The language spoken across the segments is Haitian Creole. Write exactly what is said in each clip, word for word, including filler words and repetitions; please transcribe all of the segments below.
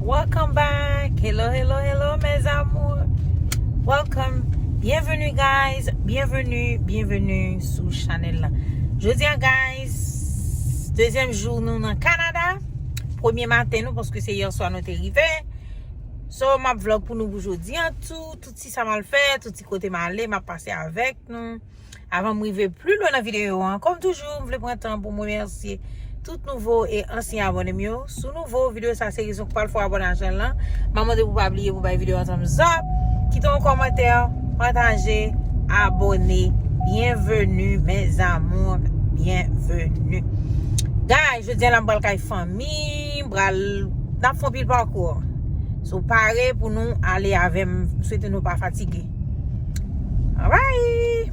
Welcome back. Hello, hello, hello, mes amours. Welcome. Bienvenue, guys. Bienvenue, bienvenue sou chanèl la. Jodi a, guys, dezyèm jou nou nan Kanada. Premye maten nou, paske se yè swa nou te rive. So, m ap vlog pou nou pou jodi a tou. Tout ti sa m al fè, tout ti kote m ale, m ap pase avèk nou. Avan m rive pli lwen nan videyo an, kòm toujou, m vle pran tan pou m remèsye tout nouvo e ansyen abòne m yo. Si w nouvo, videyo sa se rezon k pral fè w abòne a chanèl lan. M ap mande pou w pa bliye pou bay videyo an thumbs up, kite yon kòmantè, pataje, abòne. Bienvenue, mes amours, bienvenue. Guys, jodi a la m pral kay fanmi, m pral, n ap fè yon pil pakou. So, pare pou nou ale avè m. M swete nou pa fatige. Alright.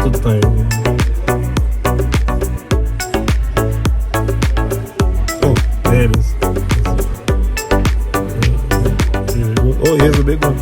Tout tan yo gen. Oh, there it is. That's it. Yeah, yeah, yeah. Oh, here's a big one.